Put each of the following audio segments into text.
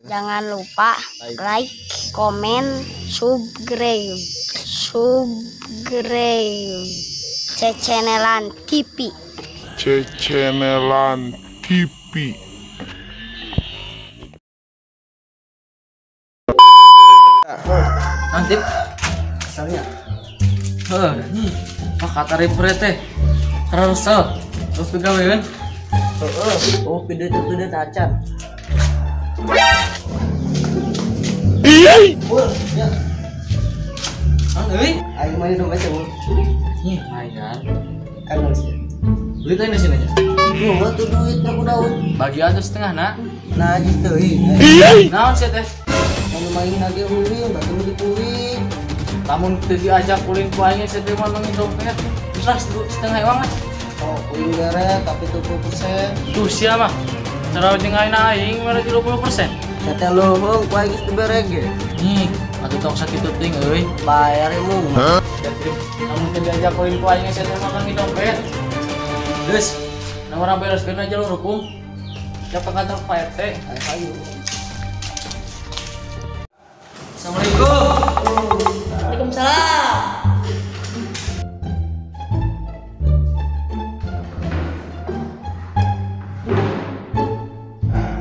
Jangan lupa like, komen, subscribe. Subscribe. Cecenelan TV. Cecenelan TV. Nanti asalnya. Heeh. Wah, kata ribet teh. Terus terus gawe kan? Heeh. Oh, pidut-pidut acan. Ul, ya. Euy, aing mah dompet teh, Ul. Ih, lumayan. Kan sih. Duit aja sini aja. Gua tuh duit aku daun. Bagi aja setengah, nak. Nah, gitu euy. Naon sih teh? Mau main lagi ulin, batu dikulik. Lamun teu diajak ulin ku aing sih teh mah mangi dompet. Terus setengah uang ah. Oh, ulin bere tapi 70%. Tuh sia mah. Cara jeung aing aing mere 30%. Teh luhung ku aing geus bere ge. Nih, atuh tong sakitu teuing euy. Bayar mung. Lamun teu diajak ulin ku aing sih teh mah mangi dompet. Geus, nah urang bereskeun aja jalur hukum. Siapa kantor Pak RT? Ayo. Assalamualaikum. Waalaikumsalam.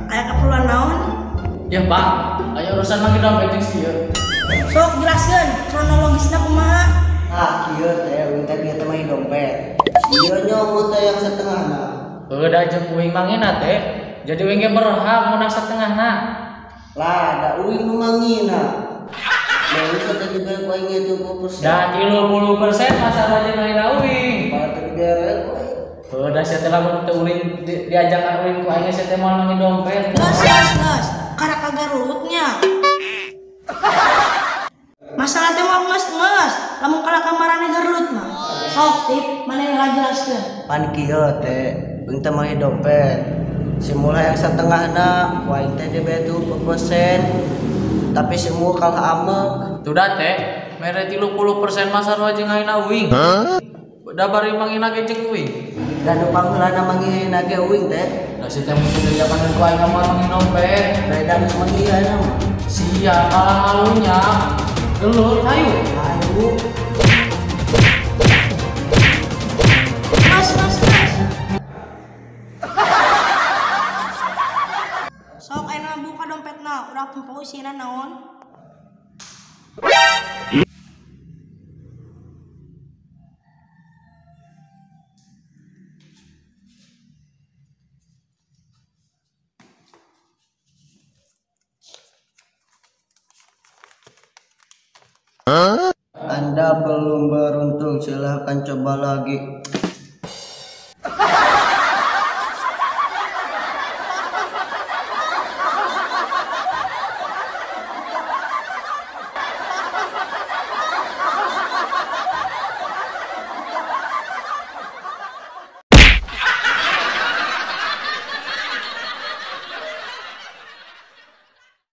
Aya keperluan naon? Ya, Pak. Aya urusan manggil dompet jeung sieun. Sok jelaskeun kronologisna kumaha? Ah, kieu teh uing teh bieu teh main dompet. Ieu nyomot teh yang setengahna. Heuh, da jeung uing mangina teh. Jadi uing ge berhak meunang setengahna. Lah, da uing nu mangina. Lalu teh dibere ku aing 30%. Da 30% masalah jeung aing uing. Padahal teh dibere ku aing. Heuh, da sia teh lamun teu ulin diajakan ulin ku aing sia teh moal mangi dompet. Geus, geus, geus. Karek kagarulutnya. Masalah teh mah geus geus, lamun kalah kamarane geurlut mah. Sok tip maneh heula jelaskeun. Pan kieu teh, uing teh mangi dompet. Semula yang setengahna, ku aing teh dibere 30%. Tapi semua kalah amek. Tuh da teh, mere 30% masalah jeung aing uing. Da bari mangina ge jeung uing. Da nu pangheulana mangina ge uing teh. Da si teh mun teu diajakan ku aing mah mangi dompet. Da geus mangina mah. Sia kalah halunya. Gelut hayu. Hayu. Mas, mas, mas. Sok ayeuna buka dompetna, udah tempo isina naon? Anda belum beruntung, silahkan coba lagi.